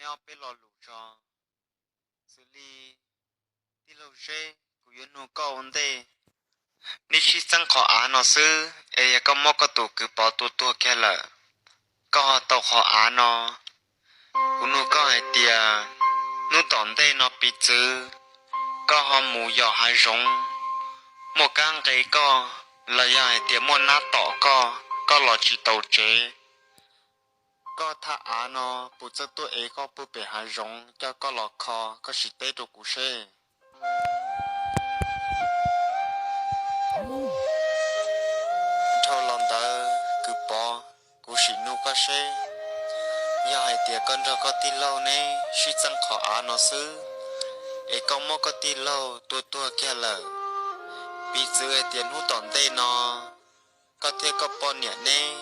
nyob peb lo lus tso. Xws li tij laug Zeb, kuv yuav nug koj ua ntej, neb sib txeeb qhov av no xwb es yog koj muab koj tus kwv Pov tua tuag kiag lawm, koj ho tau qhov av no. Kuv nug koj hais tias hnub tom ntej no piv txwv koj ho mus yos hav zoov, muaj kab nqe koj los yog hais tias muaj nab tom koj, koj los tsis tau tsev, koj thaj av no puas txawj tuaj ev koj puag pem hav zoov coj koj los kho, koj sim teb rau kuv seb. Dhau los ntawd kwv Pov, kuv sim nug koj seb, yog hais tias koj nrog koj tij laug neb sib txeeb qhov av no xwb es koj muab koj tij laug tua tuag kiag lawm, piv txwv hais tias hnub tom ntej no koj thiab koj poj niam neb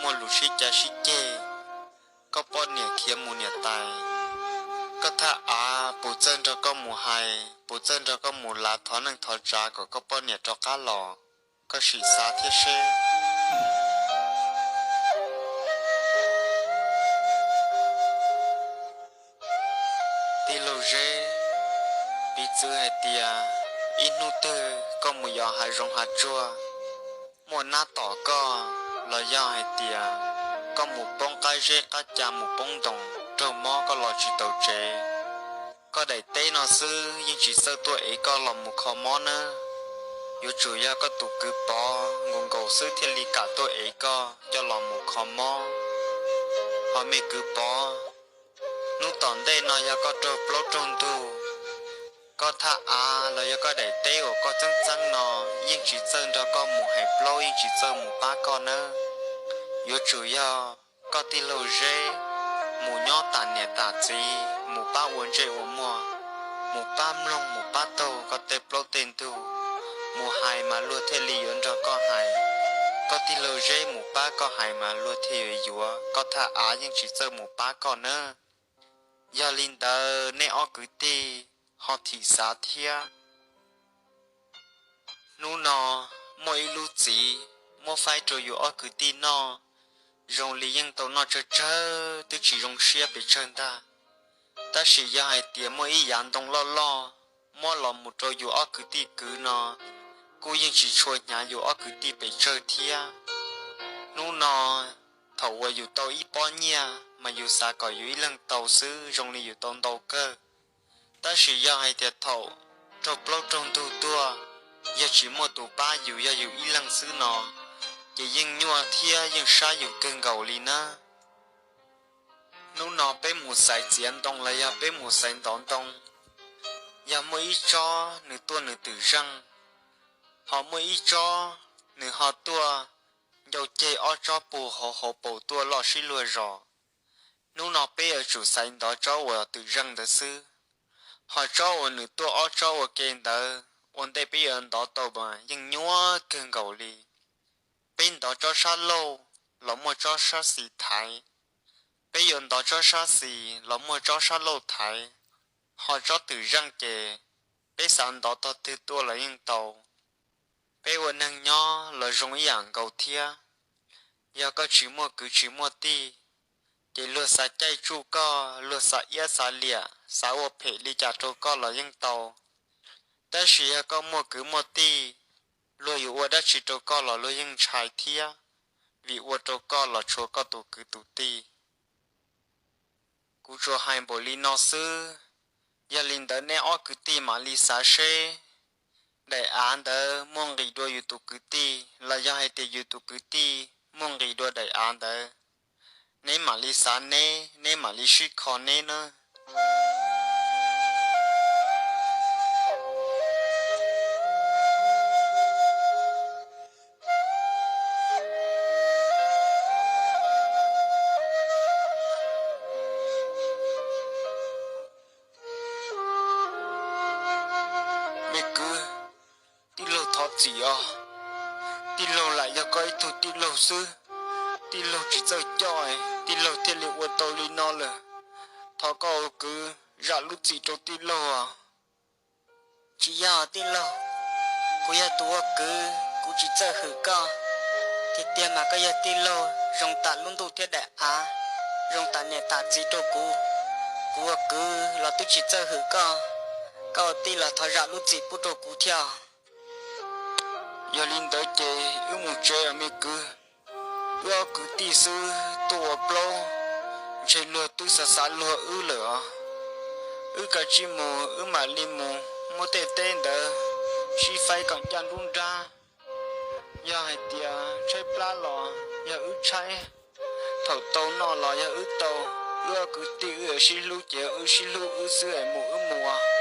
muaj lus sib cav sib ceg, koj poj niam khiav mus niam tais, koj thaj av puas txawj nrog koj mus hais, puas txawj nrog koj mus lav thov neej thov tsav kom koj poj niam rov qab los? Koj sim xav thiab seb. Tij laug Zeb, piv txwv hais tias ib hnub twg koj mus yos hav zoov hav tsuag, muaj nab tom koj, los yog hais tias koj mus poob qab zeb qab ca, mus poob ntoos raug mob, koj los tsis tau tsev, koj daim teb no xwb yeej tsis txawj tuaj ev koj los mus kho mob nawb. Yuav tsum yog koj tus kwv Pov nkaus nkaus xwb thiaj li kam tuaj ev koj coj los mus kho mob. Ho me kwv Pov, hnub tom ntej no yog koj raug plaub raug ntug, koj thaj av los yog koj daim teb uas koj txeeb txeeb no yeej tsis txawj nrog koj mus hais plaub, yeej tsis txawj mus pab koj nawb. Yuav tsum yog koj tij laug Zeb mus nyob tas niam tas txiv, mus pab ua ntsej ua muag, mus pab mloog, mus pab taug koj tej plaub tej ntug, mus hais mas luag thiaj li yuav nrog koj hais. Koj tij laug Zeb mus pab koj hais mas luag thiaj yuav yuav, koj thaj av yeej tsis txawj mus pab koj nawb. Yog li ntawd neb ob kwv tij ho thim xav thiab. Hnub no muaj ib lub txiv muab faib rau yus ob kwv tij noj, zoo li yeej tau noj tsawg tsawg twb tsis zoo siab pes tsawg ntag. Tab sis yog hais tias muaj ib yav ntoo loj loj muab los mus rau yus ob kwv tij kwv no, kuj yeej tsis tshua hnyav yus ob kwv tij pes tsawg thiab. Hnub no thaum uas yus tau ib pob nyiaj mas yus xav kom yus ib leeg tau xwb zoo li yus tau ntau kawg. Tab sis yog hais tias thaum raug plaub raug ntug tuaj, yog tsis muaj tus pab yus, yog yus ib leeg xwb no, ces yeej nyuaj thiab yeej sab yus kawg nkaus li nawb. Hnub no peb mus xaiv txiav ntoo los yog peb mus xaiv ntov ntoo, yog muaj ib tsob nws tuaj nws twm zeej, ho muaj ib tsob nws ho tuaj ncau ceg ob tsob puag hauv hauv paus tuaj loj sib luag zos. Hnub no peb yuav tsum xaiv ntov tsob uas twm zeej ntawd xwb, ho tsob uas nws tuaj ob tsob ua ke ntawd ua ntej peb yuav ntov tau mas yeej nyuaj kawg nkaus li. Peb ntov tsob sab laug los muaj tsob sab xis thaiv, peb yuav ntov tsob sab xis los muaj tsob sab laug thaiv, ho tsob twm zeej ces peb xav ntov tog twg tuaj los yeej tau. Peb ua neeg nyob los zoo ib yam nkaus thiab. Yog koj tsis muaj kwv tsis muaj tij, ces luag xav caij tsuj koj, luag xav iab xav liam, xav ua phem li cas rau koj los yeej tau. Tab sis yog koj muaj kwv muaj tij, luag yuav ua dab tsi rau koj los luag yeej ntshai thiab, vim ua rau koj los tshuav koj tus kwv tus tij. Kuv tsuas hais npaum li no xwb, yog li ntawd neb ob kwv tij mam li xav seb daim av ntawd muaj nqis dua yus tus kwv tij los yog hais tias yus tus kwv tij muaj nqis dua daim av ntawd. Neb mam li xav neb, neb mam li sib kho neb nawb. Me kwv, tij laug thov txim os. Tij laug lam yog koj ib tug tij laug xwb, tij laug tsis txawj coj, tij laug thiaj li ua tau li no lawm. Thov koj ua kwv zam lub txim rau tij laug os. Tsis yog tij laug, kuv yog tus ua kwv, kuv tsis txawj hwm koj. Tiag tiag mas koj yog tij laug zoo tam lub ntuj thiab daim av, zoo tam niam tam txiv rau kuv. Kuv ua kwv los twb tsis txawj hwm koj, koj ua tij los thov zam lub txim pub rau kuv thiab. Yog li ntawd ces wb mus tsev os me kwv. Wb ob kwv tij xwb tuaj ua plaub, ntshe luag twb xav xav luag wb lawm os. Wb kav tsij mus wb mam li mus muab tej teb ntawd sib faib kom ncaj nruab nrab. Yog hais tias tshaib plab los yog wb tshaib, thaum tau noj los yog wb tau. Wb ob kwv tij wb yuav sib hlub ces wb sib hlub wb xwb es mus wb mus.